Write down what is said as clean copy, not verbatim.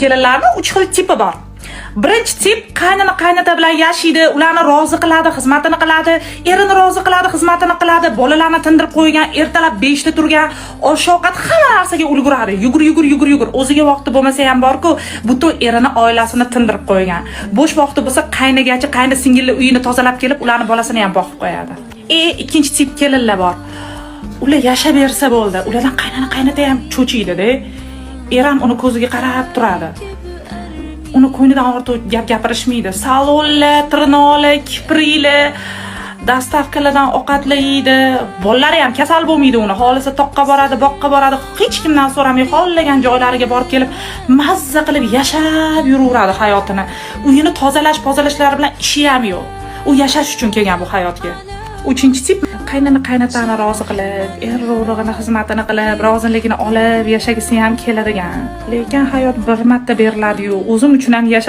Kelinlarni uch xil tipi bor. Birinchi tip qaynona qaynota bilan yashaydi, ularni rozi qiladi, xizmatini qiladi, erini rozi qiladi, xizmatini qiladi, bolalarni tindirib qo'ygan, ertalab 5 da turgan, osh ovqat, hamma narsaga ulguradi. Yugur, yugur, yugur, yugur. O'ziga vaqti bo'lmasa ham borku, butun erini, oilasini tindirib qo'ygan. Bo'sh vaqti bo'lsa, qaynagachi, qayni singilli uyini tozalab kelib, ularni bolasini ham boqib qo'yadi. Ikkinchi tip kelinlar bor. Ular yashab bersa bo'ldi. Ulardan qaynona qaynota ham cho'chiydi-da. Eram uni ko'ziga qarab turadi. Uni ko'nglidan ortiq gap gapirishmaydi. Salonlar, tirnoqlar, kipriklar, доставка lardan ovqatlar yeydi. Bolalari ham kasal bo'lmaydi uni. Xohlasa toqqa boradi, boqqa boradi, hech kimdan so'ramay xohlagan joylariga borib kelib, mazza qilib yashab yuraveradi hayotini. Uyini tozalash, pozalashlari bilan ishi ham yo'q. U yashash uchun kelgan bu hayotga. Uchinchi tip qaynona qaynotani rozi qilib, er urug'ini xizmatini qilib, roziligini olib yashagisi ham keladigan. Lekin hayot bir marta beriladi-yu, o'zim uchun ham yashash